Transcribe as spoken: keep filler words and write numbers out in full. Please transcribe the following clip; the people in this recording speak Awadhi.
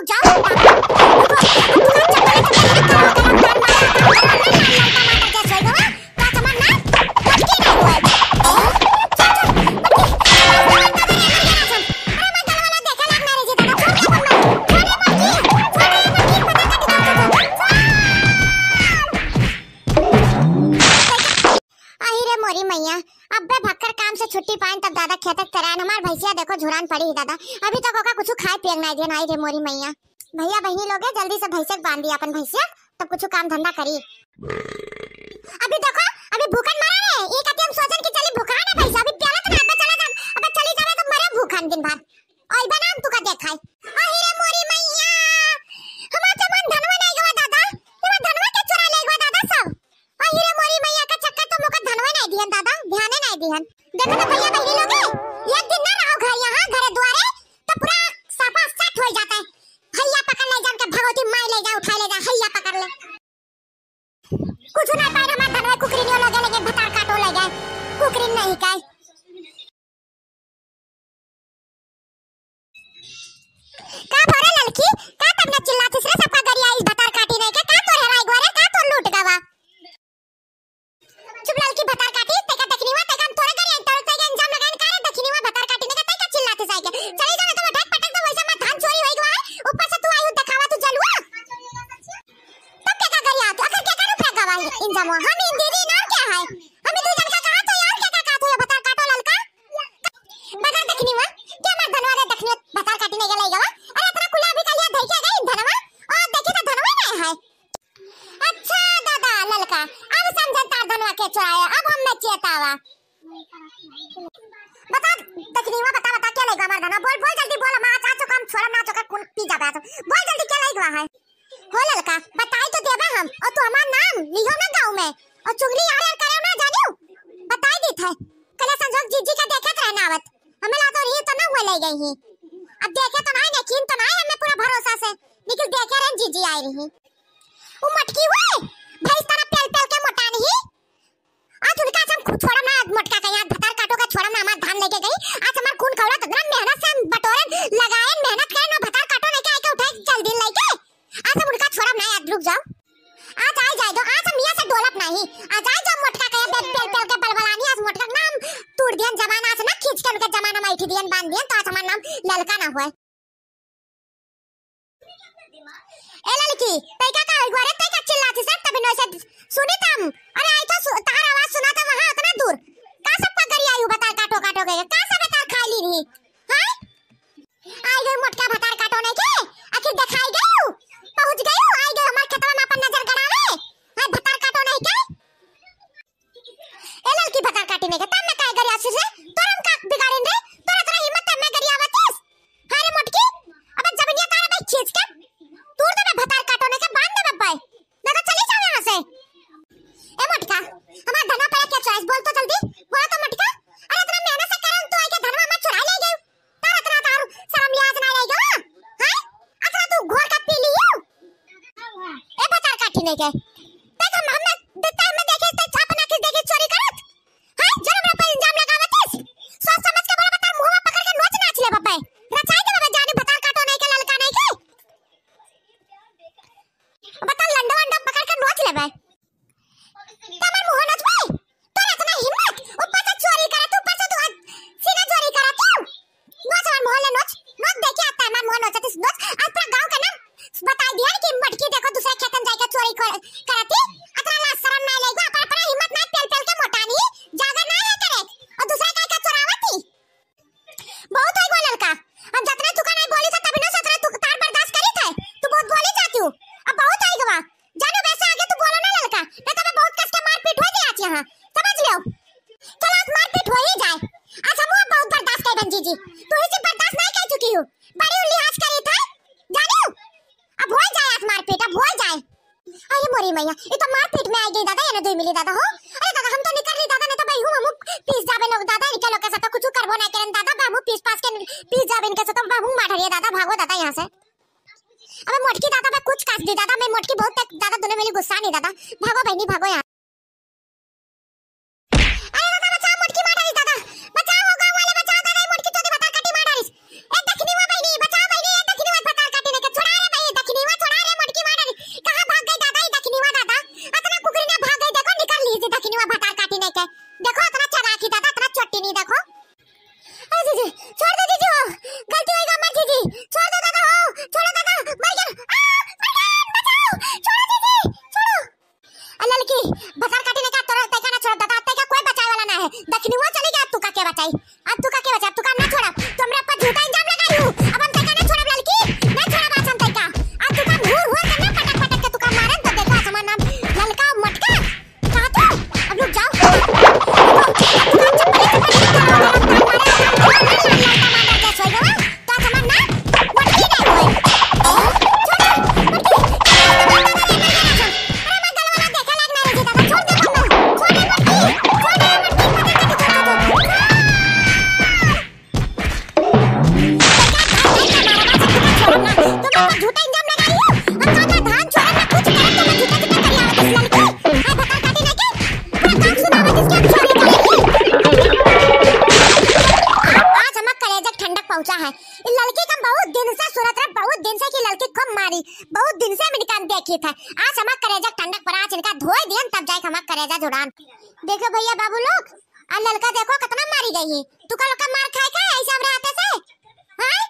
जाओ। अब तू का चप्पल, चप्पल, चप्पल, चप्पल, चप्पल, चप्पल, चप्पल, चप्पल, चप्पल, चप्पल, चप्पल, चप्पल, चप्पल, चप्पल, अहि रे मोरी मैया, अब्बे भक्कर काम से छुट्टी पाइन तब दादा खेतक तराइन। हमार भैंसिया देखो झुरान पड़ी ही दादा, अभी तक ओका कुछु खाए पिए नाहीं दियन। अहि रे मोरी मैया, भैया बहिनी लोगे जल्दी से भैंसे के बांध दिया अपन भैंसिया, तब कुछु काम धंधा करी। अभी देखो, अभी भूखन मरा रे, ई कति हम सोचन कि चली भूखा ना भैंसा, अभी प्याला तो ना, अब्बे चला जा, अब्बे चली जावे तो मरे भूखन दिन भर। ओई बनाम तुका देखाई। अहि रे मोरी मैया, हमार जमान धनवा नाहीं गवा दादा, हमार धनवा के चुरा ले गवा दादा सब। अहि रे मोरी मैया का चक्कर तो मुका धनवे नाहीं दिहन दादा, ध्याने नाहीं दिहन। देखो तो भैया बहिनी लोगे, एक दिन ना रहो घर यहाँ, घरे दुआरे, तो पूरा साफा सट हो जाता है। हैया पकड़ ले जान के भगवती माई ले जा, उठाई ले जा, हैया पकड़ ले। कुछ ना पाए हमार धनवा कुकरी नियो लगे लगे भतार काटो लगे। कुकरी नहीं काई। का भरे ललकी, का तब ना चिल्लातिस रे, सबका गरिया इस भतार काटी नहीं के, का तोर हेराई गवा रे, का तोर लूट गवा? चुप ललकी भतार काटी, तेका दखिनिवा, तेका हम तोरे गरिया, तोरे तेका इंजाम लगाइन का रे दखिनिवा भतार काटी नहीं के, तेका चिल्लातिस आइके। चली जाना तो ढक पटक दो, वैसे मत धान चोरी होई गवा है, ऊपर से तू आयु देखावा तू जलुआ। तब के का गरिया तू, अगर के का रूप रखा भाई इंजामो, हम इन दीदी ना क्या है? हम दू जन का कहा तो यार के का कहा तो ये भतार काटो ललका। बगर दखिनिवा, क्या मर धनवा रे दखिनिवा भतार काटी नहीं गई गवा? अरे इतना कुला भी कलिया धई के गई धनवा, और देखी तो धनवा नहीं है। अच्छा दादा ललका, अब समझन तार धनवा के चुराया, अब हम में चेतावा। बता दखिनिवा, बता, बता, क्या लेगा हमार धनवा? बोल, बोल, जल्दी बोल, हम आज, आज तो काम छोड़ा ना, चोकर कौन पी जाबे आज। बोल जल्दी, क्या लेगा है? हो ललका, बताई तो देबा हम, और तू हमार नाम लिहो ना गाँव में, और चुगली यार यार करे ना जानियो, बताई दी थे। कल संजोग जीजी का देखत रहे ना आवत, हमें ला तो रही तो ना हुआ ले गई ही। अब देखे तो नहीं, यकीन तो नहीं हमें पूरा भरोसा से, लेकिन देखे रहे जीजी आई रही। वो मटकी हुए, भैंस तरह पेल पेल के मोटान ही, आज उनका आज हम खु-, छोड़म ना, आज मोटका के यहाँ भतार काटो का छोड़म ना, हमार धान लेके गई। आज हमार खून खौला तो इतना मेहनत से हम बटोरन, लगाएन, मेहनत करेन, और भतार काटो लेके आके उठाए चल दिन लेके। आज हम उनका छोड़म ना, आज रुक जाओ। आज आई जाए दो, आज हम यहाँ से डोलब नहीं। आज आई जाओ मोटका के यहाँ पेल, पेल, पेल के बलबलानी, आज मोटका के नाम तोड़ दियन जमाना से ना खींच के उनके जमाना में उठी दियन, बांध दियन, तो आज हमार नाम ललका ना हुए। ए ललकी, तैका का होई गवा रे, तैका चिल्लाती से तभी नोसे सुनी तम। अरे आई तो सु-, तहार आवाज सुना था वहाँ उतना दूर। का सब पगड़ी आई हूँ भतार काटो काटो गए, का सब तार खाई ली रही? हाँ? आई गई मोटका भतार काटो नहीं के, आखिर दिखाई गई हूँ, पहुँच गई हूँ, आई गई हमारे खेतवा में अपन नजर गड़ावे। हाँ, भतार काटो नहीं के? ए ललकी भतार काटी नहीं के, तब मैं काहे गरियासी रे? तोर हम का बिगाड़ेन रे? तोर इतना हिम्मत है मैं गरियावतीस? हाँ रे मोटकी, अब जमीनिया तारा भाई खींच के तोड़ देबे, भतार काटो नहीं के बांध देबे भाई, ना तो चली जाओ यहाँ से। ए मोटका, हमार धनवा पे क्या चॉइस बोल तो जल्दी, बोला तो मोटका। अरे इतना मेहनत से करन तू आके धनवा में चुरा ले गई। तार अतरा तार शरम लिहाज ना रह गवा? हैं? अतरा तू घोर का पी लियो? ए भतार काटी नहीं के। ते तो हम, हम देता है, मैं देखे, ते छाप ना के देखे चोरी करत। हैं? जरूर मेरे पर इल्जाम लगावत है। सोच समझ के बोला, बता, मुंह में पकड़ के नोच नाच ले बापे। रचाई दे बाबा, जाने भतार काटो नहीं के, ललका नहीं के। बता, लंडा वंडा पकड़ के नोच ले बे। तमर मुंह नोच बे। तोर इतना हिम्मत, ऊपर से चोरी करत, ऊपर से तू आज सीना चोरी करत हो। नोच हमार मुंह ले नोच, नोच देखे आता है हमार मुंह नोच, नोच। आज पूरा गांव का नाम बताई दिया कि मटकी देखो दूसरे खेतन जाके चोरी कर, करती। अतरा लाज शरम ना लेगो, अपन अपना हिम्मत ना पेल पेल के मोटानी, जागा ना है करे। और दूसरे का, का चोरावती। बहुत होई गवा ललका, अब जतना चुका नहीं बोली था तभी ना सतरा तू तार बर्दाश्त करी थे, तू बहुत बोली जाती हूँ, अब बहुत होई गवा। जानो वैसे आगे तू बोलो ना ललका, नहीं तो मैं बहुत कस के मारपीट हो जाए आज यहाँ, समझ लो। चल आज मारपीट हो ही जाए, आज हम बहुत बर्दाश्त कर बन जीजी, तू इसी बर्दाश्त नहीं कर चुकी हूँ, बड़ी लिहाज करी थे, जानियो, अब हो जाए आज मारपीट, अब हो जाए। अरे मोरी मैया, ये तो मारपीट में आई गई दादा, ये ना दुई मिली दादा हो। अरे दादा, हम तो निकल रही दादा, नहीं तो भाई हूँ, हम पीस जाबे लोग दादा, इनके लोग के साथ कुछ करबो ना करन दादा, बा हम पीस पास के पीस जाबे इनके साथ, बा हम मार रही है दादा, भागो दादा यहाँ से। अबे मोटकी दादा, मैं कुछ काट दी दादा, मैं मोटकी बहुत तक दादा, दोनों मिली गुस्सा नहीं दादा, भागो बहनी, भागो यहाँ। अरे दादा, बचाओ, मोटकी मार डाली दादा, बचाओ, हो गाँव वाले बचाओ दादा, ये मोटकी चोदी भतार काटी मार डाली। ए दखनी हुआ बहनी, बचाओ बहनी, ए दखनी हुआ भतार काटी नहीं के छोड़ा। पावत इसके हम छोड़ के चले। आज हमार करेजा ठंडक पहुंचा है। इ लड़की का बहुत दिन से सुनत रहे, बहुत दिन से कि लड़की खूब मारी, बहुत दिन से हम इनका देखी था। आज हमार करेजा ठंडक पर आज इनका धोए दियन तब जाए हमार करेजा जुड़ान। देखो भैया बाबू लोग, आ लड़का देखो कितना मारी गई है। तू का लोग का मार खाए खाए ऐसे हमरा हाथे से? हाँ?